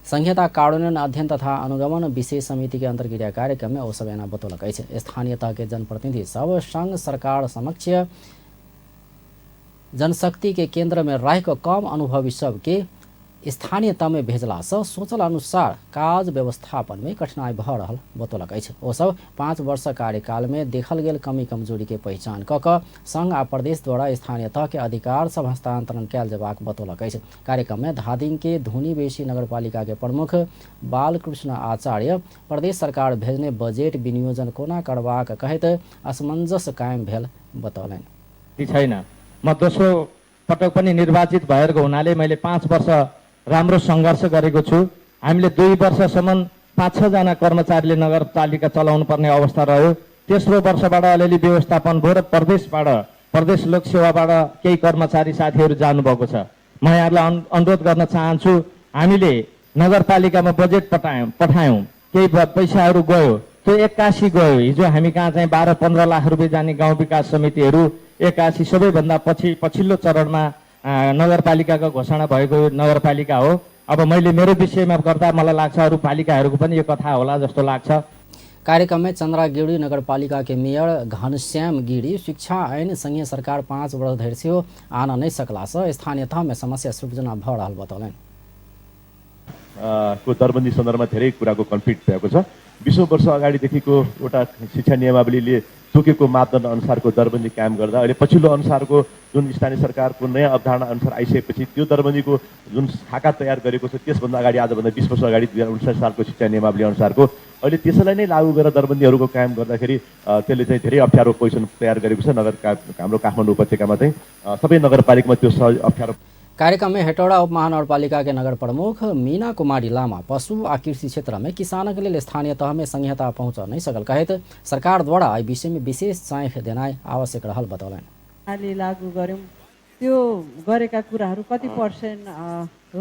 संहिता कार्यान्वयन अध्ययन तथा अनुगमन विशेष समिति के अंतर्क्रिया कार्यक्रम में ओ सब एना बतौलक अछि। स्थानीय तह के जनप्रतिनिधि सब संघ सरकार समक्ष जनशक्ति के केंद्र में रहि कऽ कम अनुभवी सबके स्थानीय तह में भेजला से सोचल अनुसार काज व्यवस्थापन में कठिनाई भऽ रहल बतौलक अछि। ओ सब 5 वर्ष कार्यकाल में देखल गेल कमी कमजोरी के पहिचान कऽ कऽ संघ आ प्रदेश द्वारा स्थानीय तह के अधिकार सब हस्तांतरण कयल जेबाक बतौलक अछि। कार्यक्रम में धादिङ के धुनीबेसी नगरपालिका के प्रमुख बालकृष्ण आचार्य प्रदेश सरकार भेजने बजेट विनियोजन कोना करबाक कहैत असमंजस कायम भेल बतौलनि। छैन, म दोस्रो पटक पनि निर्वाचित भएको हुनाले मैले 5 वर्ष राम्रो सङ्घर्ष गरेको छु। हामीले 2 वर्षसम्म 5-6 जना कर्मचारीले नगरपालिका चलाउनु पर्ने अवस्था रह्यो। तेस्रो वर्षबाट अलिअलि व्यवस्थापन भयो र प्रदेशबाट, प्रदेश लोकसेवाबाट केही कर्मचारी साथीहरू जानुभएको छ। म यहाँहरूलाई अनुरोध गर्न चाहन्छु, हामीले नगरपालिकामा बजेट पठायौँ, केही पैसाहरू गयो, त्यो 81 गयो। हिजो हामी कहाँ चाहिँ 12-15 लाख रुपियाँ जाने गाउँ विकास समितिहरू 81 सबैभन्दा पछिल्लो चरणमा नगरपालिकाको घोषणा भएको नगरपालिका हो। अब मैले मेरो विषयमा गर्दा मलाई लाग्छ अरू पालिकाहरूको पनि यो कथा होला जस्तो लाग्छ। कार्यक्रम में चंद्रागिरी नगरपालिका के मेयर घनश्याम गिरी शिक्षा ऐन संघीय सरकार 5 वर्ष धरि सेहो आन नहि सकला से स्थानीय तह में समस्या सृजना भऽ रहल बतौलनि। को दरबन्दी सन्दर्भमा धेरै कुराको कन्फ्लिक्ट भएको छ। 20 वर्ष अगाडिदेखिको एउटा शिक्षा नियमावलीले तोकेको मापदण्ड अनुसारको दरबन्दी कायम गर्दा अहिले पछिल्लो अनुसारको जुन स्थानीय सरकारको नयाँ अवधारणा अनुसार आइसकेपछि त्यो दरबन्दीको जुन खाका तयार गरेको छ त्यसभन्दा अगाडि आजभन्दा 20 वर्ष अगाडि 2059 सालको शिक्षा नियमावली अनुसारको अहिले त्यसैलाई नै लागू गरेर दरबन्दीहरूको कायम गर्दाखेरि त्यसले चाहिँ धेरै अप्ठ्यारो पोजिसन तयार गरेको छ। नगर हाम्रो काठमाडौँ उपत्यकामा चाहिँ सबै नगरपालिकामा त्यो अप्ठ्यारो। कार्यक्रम में हेटौड़ा उप महानगरपालिका के नगर प्रमुख मीना कुमारी लामा पशु आ कृषि क्षेत्र में किसानक लेल स्थानीय तह में संहिता पहुंच नहीं सकल कहैत सरकार द्वारा एहि विषय में विशेष चाख देनाइ आवश्यक रहल बतौलनि। लागू गऱ्यौँ, त्यो गरेका कुराहरू कति पर्सेन्ट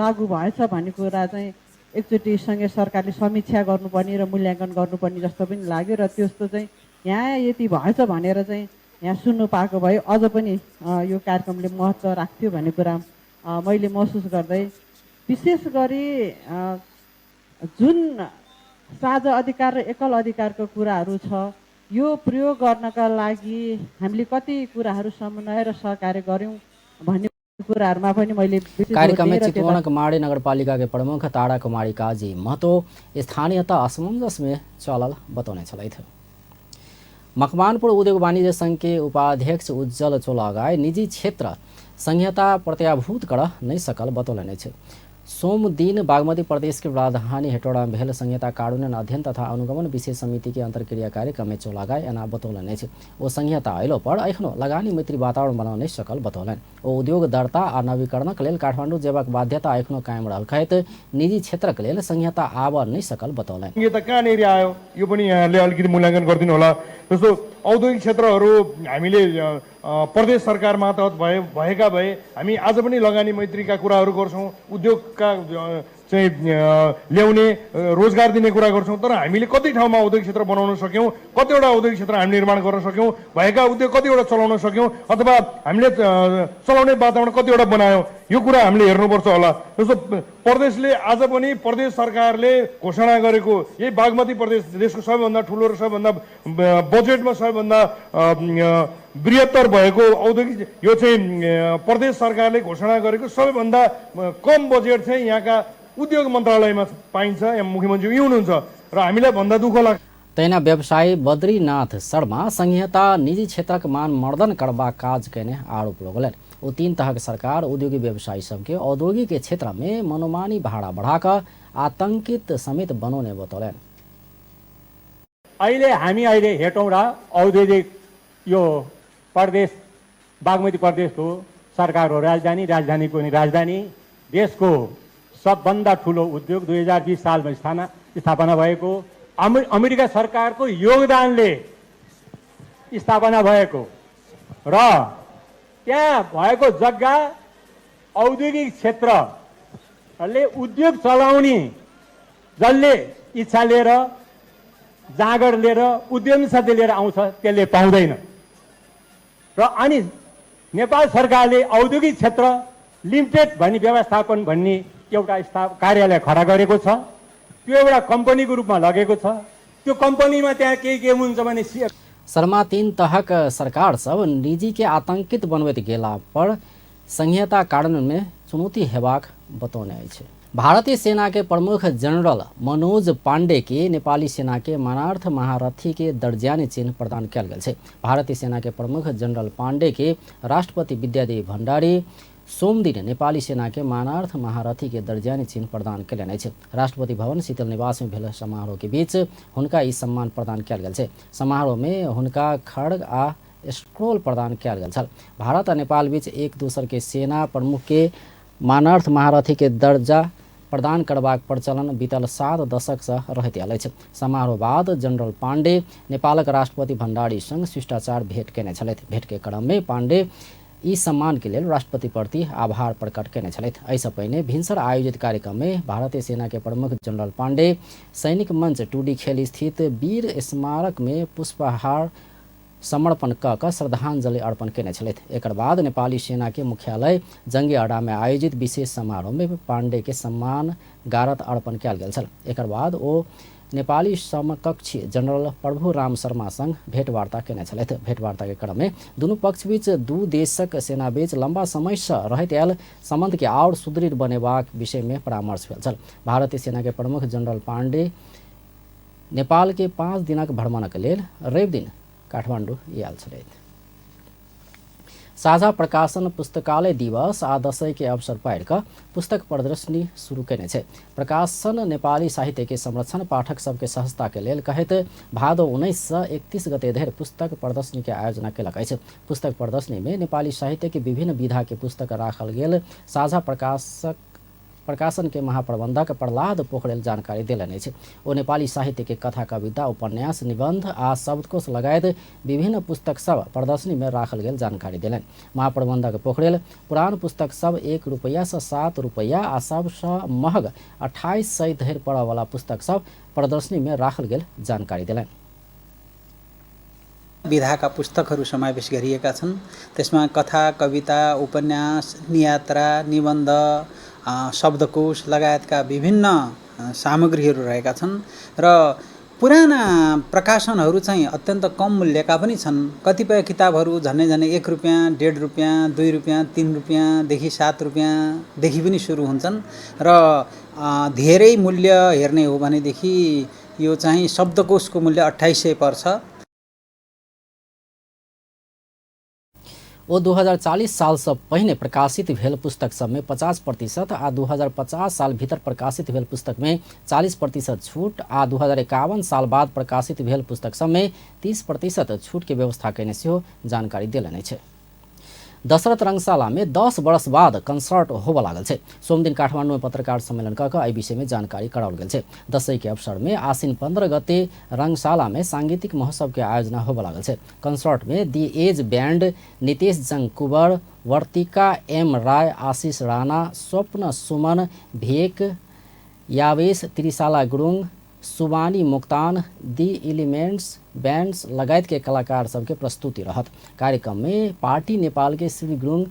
लागू भएछ भन्ने कुरा चाहिँ एकचोटि सँगै सरकारले समीक्षा गर्नुपर्ने र मूल्याङ्कन गर्नुपर्ने जस्तो पनि लाग्यो। र त्यस्तो चाहिँ यहाँ यति भएछ भनेर चाहिँ यहाँ सुन्नु पाएको भए अझ पनि यो कार्यक्रमले महत्त्व राख्थ्यो भन्ने कुरा मैले महसुस गर्दै, विशेष गरी जुन साझा अधिकार र एकल अधिकारको कुराहरू छ यो प्रयोग गर्नका लागि हामीले कति कुराहरू समन्वय र सहकार्य गऱ्यौँ भन्ने कुराहरूमा पनि मैले। कार्यक्रम में चितवनक माडी नगरपालिका के प्रमुख तारा कुमारी काजी महतो स्थानीयता असमंजस में चलल बतौने छलथि। मकवानपुर उद्योग वाणिज्य संघ के उपाध्यक्ष उज्जवल चोलागाई निजी क्षेत्र संहिता प्रत्याभूत कर नहीं सकल बतौलनि अछि। सोमदिन बागमती प्रदेश के राजधानी हेटौड़ा में भेल संहिता कार्यान्वयन अध्ययन तथा अनुगमन विशेष समिति के अंतर्क्रिया कार्यक्रम में चोलागाई एना बतौलनि अछि। ओ संहिता अयलो पर एखनो लगानी मैत्री वातावरण बना नहीं सकल बतौलनि। ओ उद्योग दर्ता आ नवीकरणक लेल काठमाडौँ जेबाक बाध्यता एखनो कायम रहल कहैत निजी क्षेत्रक लेल संहिता आब नहीं सकल बतौलनि। संहिता कहाँनिर आयो यो पनि यहाँले अलिकति मूल्याङ्कन गरिदिनु होला। जस्तो औद्योगिक क्षेत्रहरू हामीले प्रदेश सरकार मातहत भएका भए हामी आज पनि लगानी मैत्रीका कुराहरू गर्छौँ, उद्योगका चाहिँ ल्याउने रोजगार दिने कुरा गर्छौँ, तर हामीले कति ठाउँमा औद्योगिक क्षेत्र बनाउन सक्यौँ, कतिवटा औद्योगिक क्षेत्र हामी निर्माण गर्न सक्यौँ, भएका उद्योग कतिवटा चलाउन सक्यौँ अथवा हामीले चलाउने वातावरण कतिवटा बनायौँ, यो कुरा हामीले हेर्नुपर्छ होला। जस्तो प्रदेशले आज पनि प्रदेश सरकारले घोषणा गरेको यही बागमती प्रदेश देशको सबैभन्दा ठुलो र सबैभन्दा बजेटमा सबैभन्दा बृहत्तर भएको औद्योगिक यो चाहिँ प्रदेश सरकारले घोषणा गरेको सबैभन्दा कम बजेट चाहिँ यहाँका उद्योग मन्त्रालयमा पाइन्छ। यहाँ मुख्यमन्त्री यहीँ हुनुहुन्छ र हामीलाई भन्दा दुःख लाग्छ। तहिना व्यवसायी बद्रीनाथ शर्मा संहिता निजी क्षेत्रक मान मर्दन करबाक काज केने आरोप लगौलनि। ओ तीन तहक सरकार उद्योगी व्यवसायी सबके औद्योगिक क्षेत्र में मनोमानी भाड़ा बढ़ाकर आतंकित समेत बनौने बतौलनि। अहिले हामी अहिले हेटौँडा औद्योगिक यो प्रदेश बागमती प्रदेशको सरकार हो, राजधानी, राजधानीको नि राजधानी, देशको सबभन्दा ठुलो उद्योग 2020 सालमा स्थापना भएको, अमेरिका सरकारको योगदानले स्थापना भएको र त्यहाँ भएको जग्गा औद्योगिक क्षेत्रले उद्योग चलाउने जसले इच्छा लिएर जाँगर लिएर उद्यमी साथी लिएर आउँछ त्यसले पाउँदैन। र अनि नेपाल सरकारले औद्योगिक क्षेत्र लिमिटेड भन्ने व्यवस्थापन भन्ने एउटा कार्यालय खडा गरेको छ, त्यो एउटा कम्पनीको रूपमा लगेको छ। त्यो कम्पनीमा त्यहाँ के के हुन्छ भने शर्मा तीन तहक सरकार सब निजी के आतंकित बनबैत गेला पर संहिता कानून में चुनौती हेबाक बतौने अछि। भारतीय सेना के प्रमुख जनरल मनोज पांडे के नेपाली सेना के मानार्थ महारथी के दर्जानी चिन्ह प्रदान कयल गेल छै। भारतीय सेना के प्रमुख जनरल पांडे के राष्ट्रपति विद्यादेवी भण्डारी सोमदिन नेपाली सेना के मानार्थ महारथी के दर्जानी चिन्ह प्रदान कयलनि अछि। राष्ट्रपति भवन शीतल निवास में भेल समारोह के बीच हुनका ई सम्मान प्रदान कयल गेल छै। समारोह में हुनका खड्ग आ स्क्रोल प्रदान कयल गेल छल। भारत आ नेपाल बीच एक दोसर के सेना प्रमुख के मानार्थ महारथी के दर्जा प्रदान करबाक प्रचलन बीतल 7 दशक से रहैत आयल अछि। समारोह बाद जनरल पांडे नेपालक राष्ट्रपति भण्डारी संग शिष्टाचार भेंट केने छलथि। भेंट के क्रम में पांडे ई सम्मान के लेल राष्ट्रपति प्रति आभार प्रकट केने छलथि। एहिसँ पहिने भिनसर आयोजित कार्यक्रम में भारतीय सेना के प्रमुख जनरल पांडे सैनिक मंच टूडी खेल स्थित वीर स्मारक में पुष्पहार समर्पण क कऽ श्रद्धांजलि अर्पण केने छलथि। एकर बाद नेपाली सेना के मुख्यालय जंगी अड्डा में आयोजित विशेष समारोह में पांडे के सम्मान गारत अर्पण कयल गेल छल। एकर बाद ओ नेपाली समकक्षी जनरल प्रभु राम शर्मा संग भेंटवार्ता केने छलथि। भेंटवार्ता के क्रम में दुनू पक्ष बीच दू देशक सेना बीच लंबा समय से रहैत आयल संबंध के आओर सुदृढ़ बनेबाक विषय में परामर्श भेल छल। भारतीय सेना के प्रमुख जनरल पांडे नेपाल के 5 दिनक भ्रमणक लेल रवि दिन काठमाडौँ आयल छलथि। साझा प्रकाशन पुस्तकालय दिवस आ दशैं के अवसर पारि कऽ पुस्तक प्रदर्शनी शुरू केने छै। प्रकाशन नेपाली साहित्य के संरक्षण पाठक सबके सहजता के लेल कहैत भादो 19 से 31 गते धरि पुस्तक प्रदर्शनी के आयोजना केलक अछि। पुस्तक प्रदर्शनी में नेपाली साहित्य के विभिन्न विधा के पुस्तक राखल गेल साझा प्रकाशन के महाप्रबंधक प्रहलाद पोखरेल जानकारी देलनि अछि। ओ नेपाली साहित्य के कथा, कविता, उपन्यास, निबंध आ शब्दकोश लगायत विभिन्न पुस्तक सब प्रदर्शनी में राखल गेल जानकारी देलनि। महाप्रबंधक पोखरेल पुरान पुस्तक सब 1 रुपैया से 7 रुपैया आ सबसँ महग 2800 धरि पड़यवला पुस्तक सब प्रदर्शनी में राखल गेल जानकारी देलनि। विधाका पुस्तकहरू समावेश गरिएका छन्। त्यसमा कथा, कविता, उपन्यास, नियात्रा, निबन्ध, शब्दकोश लगायतका विभिन्न सामग्रीहरू रहेका छन् र पुराना प्रकाशनहरू चाहिँ अत्यन्त कम मूल्यका पनि छन्। कतिपय किताबहरू झन्डै झन्डै 1 रुपियाँ, 1.5 रुपियाँ, 2 रुपियाँ, 3 रुपियाँदेखि 7 रुपियाँदेखि पनि सुरु हुन्छन् र धेरै मूल्य हेर्ने हो भनेदेखि यो चाहिँ शब्दकोशको मूल्य 2800 पर्छ। ओ 2040 साल से पहिने प्रकाशित भेल पुस्तक सब में 50% आ 2050 साल भीतर प्रकाशित भेल पुस्तक में 40% छूट आ 2051 साल बाद प्रकाशित भेल पुस्तक सब में 30% छूट के व्यवस्था केने सेहो जानकारी देलनि अछि। दशरथ रंगशाला में 10 वर्ष बाद कंसर्ट होबऽ लागल छै। सोमदिन काठमाडौँ में पत्रकार सम्मेलन कऽ एहि विषय में जानकारी कराओल गेल छै। दशैं के अवसर में आश्विन 15 गते रंगशाला में सांगीतिक महोत्सव के आयोजना होबऽ लागल छै। कंसर्ट में the age band, Nitesh Jang Kunwar, Vartika M Rai, Ashish Rana, Swapna Suman Bhek, Yavesh Trishala Gurung, Subani Moktan, the elements bands लगायत के कलाकार सबके प्रस्तुति रहत। कार्यक्रम में पार्टी नेपाल के श्री गुरुङ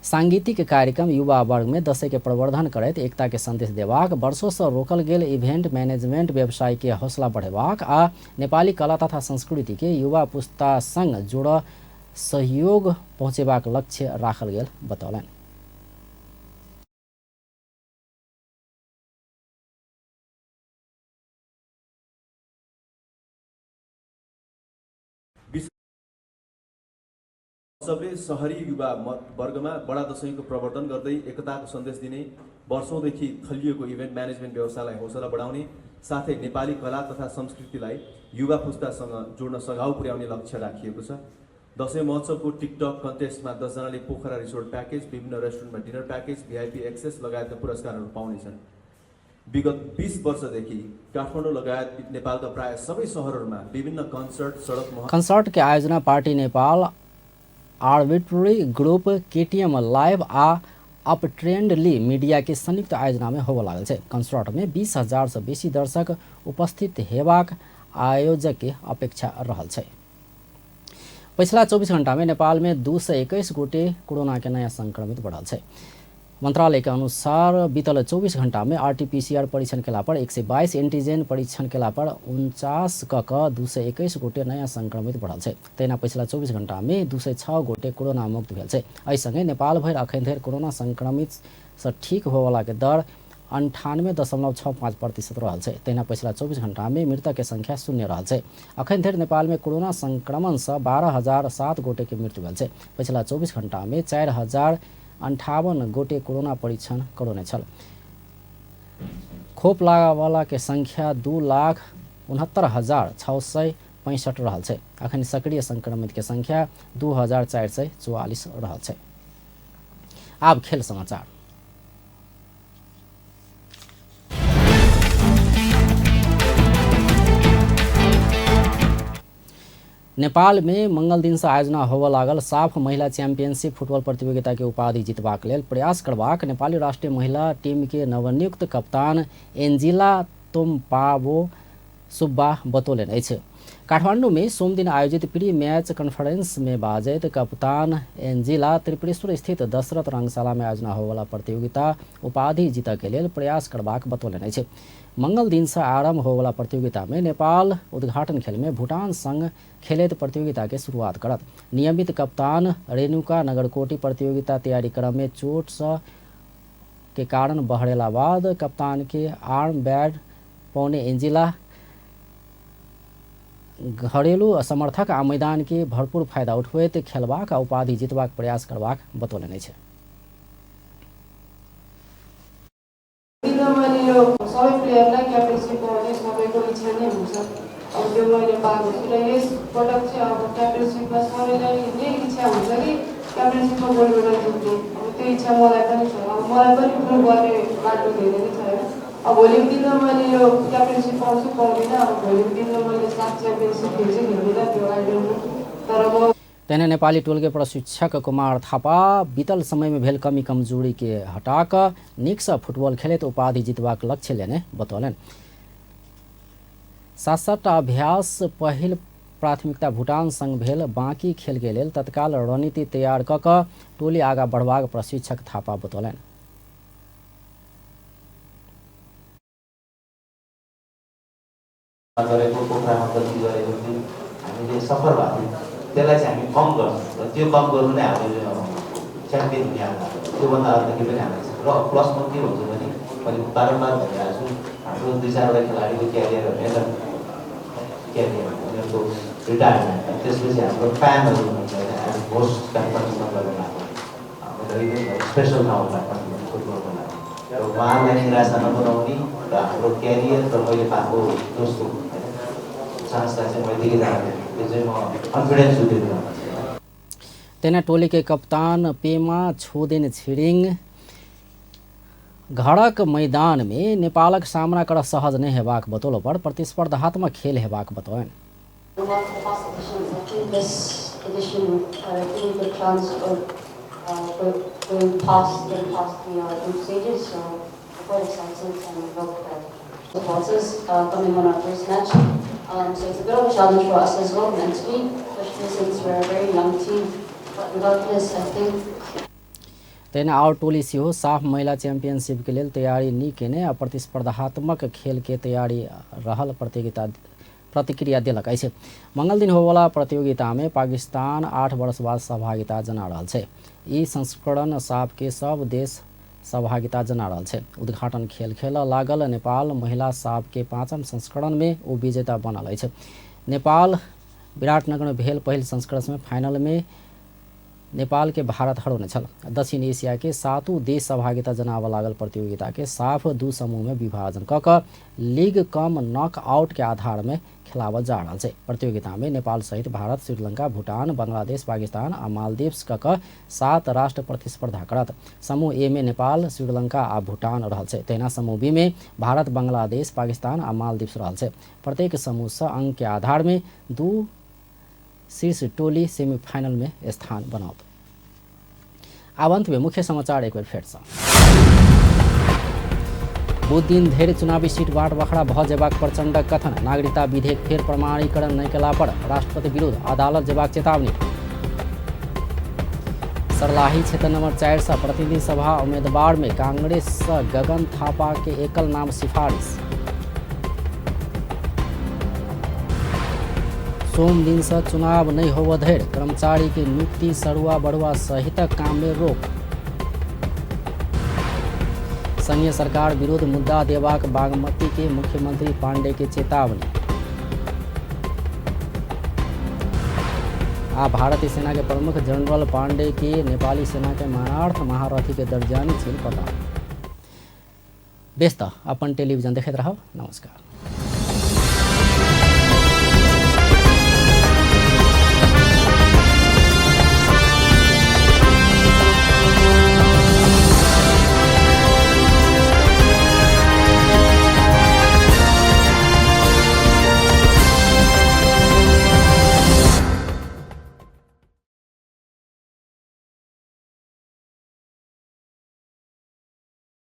सांगीतिक कार्यक्रम युवा वर्ग में दशैं के प्रवर्धन करैत एकता के संदेश देबाक, वर्षों से रोकल गेल इवेंट मैनेजमेंट व्यवसाय के हौसला बढ़ेबाक आ नेपाली कला तथा संस्कृति के युवा पुस्ता संग जोड़ सहयोग पहुँचेबाक लक्ष्य राखल गेल बतौलनि। महोत्सवले सहरी युवा वर्गमा बडा दशैंको प्रवर्धन गर्दै एकताको सन्देश दिने, वर्षौंदेखि थलिएको इभेन्ट म्यानेजमेन्ट व्यवसायलाई हौसला बढाउने, साथै नेपाली कला तथा संस्कृतिलाई युवा पुस्तासँग जोड्न सघाउ पुर्याउने लक्ष्य राखिएको छ। दशैं महोत्सवको टिकटक कन्टेस्टमा 10 जनाले पोखरा रिसोर्ट प्याकेज, विभिन्न रेस्टुरेन्टमा डिनर प्याकेज, भिआइपी एक्सेस लगायतका पुरस्कारहरू पाउनेछन्। विगत 20 वर्षदेखि काठमाडौँ लगायत नेपालका प्राय सबै सहरहरूमा विभिन्न कन्सर्ट, सडक कंसर्ट के आयोजना party Nepal, arbitrary group, KTM live आ अपट्रेंडली मीडिया के संयुक्त आयोजना में होबय लागल छै। कंसर्ट में 20,000 से बेसी दर्शक उपस्थित हेबाक आयोजक के अपेक्षा रहल छै। पछिला 24 घंटा में नेपाल में 221 गोटे कोरोना के नया संक्रमित बढ़ल छै। मंत्रालय के अनुसार बीतल 24 घंटा में आरटीपीसीआर परीक्षण केला पर 122, एंटीजन परीक्षण केला पर 49 क 221 गोटे नया संक्रमित बढ़ल छै। तहिना पछिला 24 घंटा में 206 गोटे कोरोना मुक्त भेल छै। एहि संगे नेपाल भरि अखन धरि कोरोना संक्रमित से ठीक होयवला के दर 98.65% रहल छै। तहिना पछिला 24 घंटा में मृतक के संख्या 0 रहल छै। अखन धरि नेपाल में कोरोना संक्रमण से 12,007 गोटे के मृत्यु भेल छै। पछिला 24 घंटा में 4,058 गोटे कोरोना परीक्षण करौने छल। खोप लगावला के संख्या 2,69,665 रहल छै। अखन सक्रिय संक्रमित के संख्या 2,444 रहल छै। आब खेल समाचार। नेपाल में मंगल दिन से आयोजना होबय लागल साफ महिला चैंपियनशिप फुटबॉल प्रतियोगिता के उपाधि जीतबाक लेल प्रयास करबाक नेपाली राष्ट्रीय महिला टीम के नवनियुक्त कप्तान एंजिला तोम्पाबो सुब्बा बतौलनि अछि। काठमांडू में सोमदिन आयोजित प्री मैच कॉन्फ्रेंस में बाजैत कप्तान एंजिला त्रिपुरेश्वर स्थित दशरथ रंगशाला में आयोजना होबयवला प्रतियोगिता उपाधि जीतय के लेल प्रयास करबाक बतौलनि अछि। मंगल दिन से आरंभ होबयवला प्रतियोगिता में नेपाल उद्घाटन खेल में भूटान संग खेलैत प्रतियोगिता के शुरुआत करत। नियमित कप्तान रेणुका नगरकोटी प्रतियोगिता तैयारी क्रम में चोट के कारण बहरेला बाद कप्तान के आर्म बैंड पौने एंजिला घरेलू समर्थक आ मैदान के भरपूर फायदा उठबैत खेलबाक आ उपाधि जीतबाक प्रयास करबाक बतौलनि अछि। मैले यो सबै प्लेयरलाई क्याप्टेनसिप पाउने सबैको इच्छा नै हुन्छ, अब त्यो मैले पाएको छु र यस पटक चाहिँ अब क्याप्टेनसिपमा सबैलाई नै इच्छा हुन्छ कि क्याप्टेनसिपमा गोल्ड मेडल जित्ने, अब त्यो इच्छा मलाई पनि छ। अब मलाई पनि प्रुभ गर्ने बाटो धेरै नै छ होइन। अब भोलिको दिनमा मैले यो क्याप्टेनसिप पाउँछु पाउँदिनँ, अब भोलिको दिनमा मैले साफ च्याम्पियनसिप खेल्छु खेल्दिनँ त्यो I don't know, तर म तहिना नेपाली टोल के प्रशिक्षक कुमार थापा बीतल समय में भेल कमी कमजोरी के हटाक नीक से फुटबॉल खेलैत उपाधि जीतबाक लक्ष्य लेने बतौलनि। 7-7 अभ्यास पहिल प्राथमिकता भूटान संग भेल बाकी खेल के लेल तत्काल रणनीति तैयार क क टोली आगा बढ़बाक प्रशिक्षक थापा बतौलनि। हामीले सफल भएको थियौँ, त्यसलाई चाहिँ हामी कम गर्छौँ र त्यो कम गर्नु नै हाम्रो च्याम्पियन हुने आधार हो, त्योभन्दा अरू त केही पनि हामीलाई छैन। र प्लस म के भन्छु भने मैले बारम्बार भनिरहेको छु, हाम्रो 2-4वटा खेलाडीको क्यारियर भनेर क्यारियर उनीहरूको रिटायरमेन्ट, त्यसपछि हाम्रो फ्यानहरू हुनुहुन्छ होइन, हामी होस्ट काठमाडौँमा गर्नु भएको स्पेसल ठाउँ काठमाडौँ फुटबलको लागि, र उहाँहरूलाई निराशा नबनाउने र हाम्रो क्यारियर र मैले पाएको दोस्रो होइन चान्सलाई चाहिँ मैले दिइरहेको त्यो चाहिँ म कन्फिडेन्स छु त्यो बेलामा। तेना टोली के कप्तान पेमा छोदेन छिरिङ घरक मैदान में नेपालक सामना कर सहज नहीं हेबाक बतौलो पर प्रतिस्पर्धात्मक खेल हेबाक बतौलनि। So it's a bit of a challenge for us as well mentally, especially since we're a very young team. But regardless, I think. तहिना आओर टोली सेहो साफ महिला चैंपियनशिप के लेल तैयारी नीक केने आ प्रतिस्पर्धात्मक खेल के तैयारी रहल प्रतिक्रिया देलक अछि। मंगल दिन होबयवला प्रतियोगिता में पाकिस्तान 8 वर्ष बाद सहभागिता जना रहल छै। ई संस्करण साफ के सब देश सहभागिता जना रहल छै। उद्घाटन खेल खेल लागल नेपाल महिला साफ के 5म संस्करण में ओ विजेता बनल अछि। नेपाल विराटनगर में भेल पहिल संस्करण में फाइनल में नेपाल के भारत हरौने छल। दक्षिण एशिया के 7 देश सहभागिता जनाबऽ लागल प्रतियोगिता के साफ 2 समूह में विभाजन कऽ कऽ लीग कम नॉकआउट के आधार में खेलावल जा रहल छै। प्रतियोगिता में नेपाल सहित भारत, श्रीलंका, भूटान, बांग्लादेश, पाकिस्तान आ मालदीव्स कऽ कऽ 7 राष्ट्र प्रतिस्पर्धा करत। समूह ए में नेपाल, श्रीलंका आ भूटान रहल छै। तहिना समूह बी में भारत, बांग्लादेश, पाकिस्तान आ मालदीव्स रहल छै। प्रत्येक समूह से अंक के आधार में 2 शीर्ष टोली सेमीफाइनल में स्थान बनाओत। आब अंत में मुख्य समाचार एक बेर फेर सँ। बुध दिन धरि चुनावी सीट बाट बखरा भऽ जेबाक प्रचंडक कथन। नागरिकता विधेयक फेर प्रमाणीकरण नहि केला पर राष्ट्रपति विरुद्ध अदालत जेबाक चेतावनी। सर्लाही क्षेत्र नंबर 4 सँ प्रतिनिधि सभा उम्मीदवार में कांग्रेस सँ गगन थापा के एकल नाम सिफारिश। सोम दिन से चुनाव नहीं होव धरि कर्मचारी के नियुक्ति सरुआ बढ़ुआ सहितक काम में रोक। संघीय सरकार विरुद्ध मुद्दा देबाक बागमती के मुख्यमंत्री पांडे के चेतावनी। आ भारतीय सेना के प्रमुख जनरल पांडे के नेपाली सेना के मानार्थ महारथी के दर्जानी चिन्ह प्रदान। बेस त अपन टेलीविजन देखैत रहब। नमस्कार।